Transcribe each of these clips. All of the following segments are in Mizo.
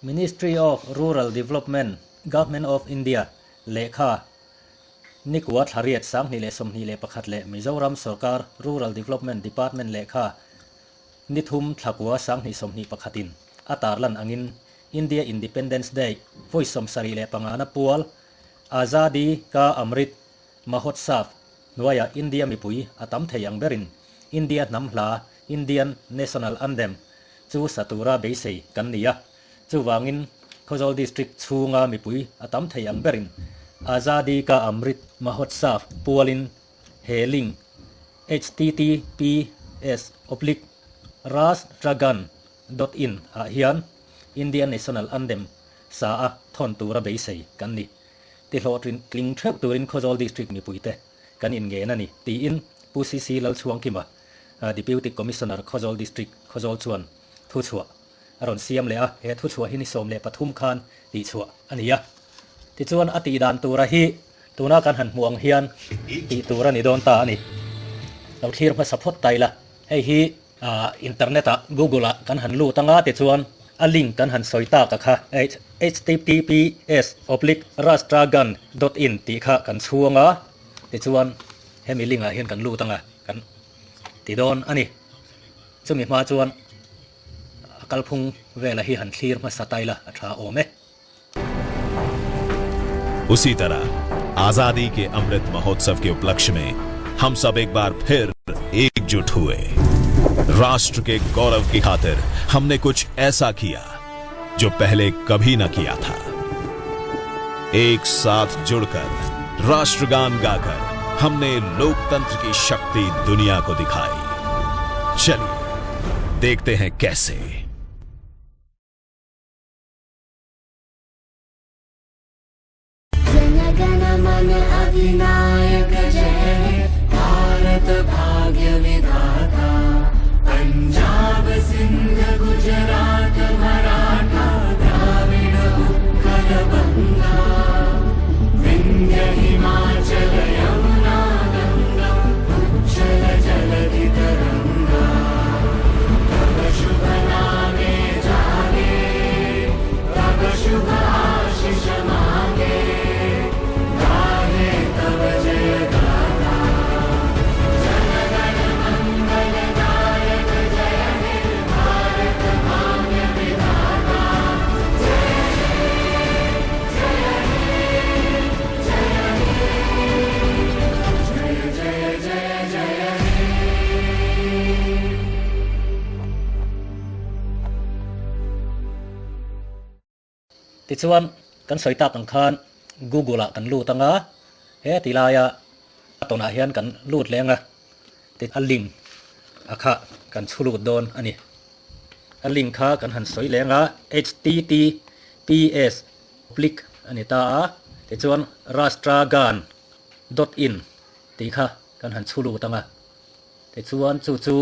Ministry of Rural Development, Government of India lehkha Nikua Thlariat 2021 leh Mizoram Sorkar Rural Development Department lehkha Nithum Thlakua 2021 in a tarlan angin India Independence Day vawi 75 na pual Azadi Ka Amrit Mahotsav hnuaiah India mipui a tam thei ang berin India hnam hla Indian National Anthem chu sa tura beisei kan ni a. Chuvangin Khawzawl District chhunga mipui a tam thei ang berin Azadi Ka Amrit Mahotsav pualin he link https oblique rashtragan dot in ah hian Indian National Anthem sa a thawn tura beisei kan ni. Tihlawhtling tling theuh turin Khawzawl District mipuite kan inngen a ni, tiin Pu CC Lalchhuangkima, Deputy Commissioner Khawzawl District, Khawzawl chuan thuchhuah a rawn siam leh a, he thuchhuah hi ni 13 khan tihchhuah a ni a. Tichuan a tih dan tura hi tuna kan han hmuh ang hian tih tur a ni dawn ta a ni. Lo thlir hmasa phawt ta ila, hei hi internet ah Google ah kan han lut anga tichuan a link kan han sawi tak a kha https oblique rashtragan dot in tih kha kan chhuang a, tichuan hemi link ah hian kan lut anga kan ti dawn a ni. Chumi hma chuan a kalphung vela hi han thlir hmasa ta ila a tha awm e. उसी तरह आजादी के अमृत महोत्सव के उपलक्ष्य में हम सब एक बार फिर एकजुट हुए। राष्ट्र के गौरव की खातिर हमने कुछ ऐसा किया जो पहले कभी न किया था। एक साथ जुड़कर राष्ट्रगान गाकर हमने लोकतंत्र की शक्ति दुनिया को दिखाई। चलिए देखते हैं कैसे। Jana Gana मन अधिनायक जय हे भारत भाग्य विधाता पंजाब सिंध गुजरात मराठा द्राविड उत्कल बंगा विंध्य हिमाचल यमुना गंगा उच्छल जलधि तरंगा तब शुभ नामे जागे तब शुभ आशीष मांगे गाहे तव जय गाथा जनगण मंगलदायक जय हे भारत भाग्य विधाता जय हे जय हे जय हे जय जय जय जय हे. Tichuan, kan sawi tak ang khan Google ah kan lut anga, he ti laia a tawnah hian kan lut leng a, ti a link a kha kan chhu lut dawn a ni. A link kha kan han sawi leng a, https oblique a ni ta a, tichuan rashtragan dot in tih kha kan han chhu lut anga, tichuan chu chu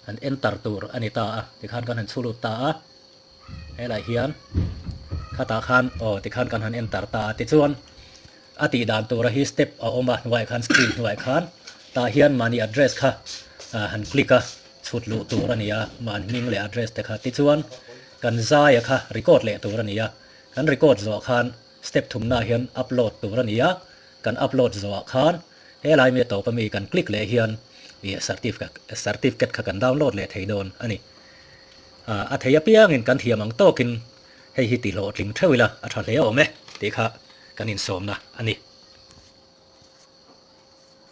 han enter tur a ni ta a, tikhan kan han chhu lut ta a. Helai hian khatah khan aw tikhan kan han enter ta a, tichuan a tih dan tura hi step a awm a hnuaiah khan screen hnuaiah khan tah hian mahni address kha han click a chhut luh tur a ni a, mahni hming leh address te kha tichuan kan zaia kha record leh tur a ni a, kan record zawh khan step thumnaah hian upload tur a ni a, kan upload zawhah khan helai mi a tawp ami kan click leh hian ih certificate kha kan download leh thei dawn a ni. A thei apiangin kan thiam ang tawkin hei hi tihlawhtling theuh ila a tha hle awm e tih kha kan insawmna a ni.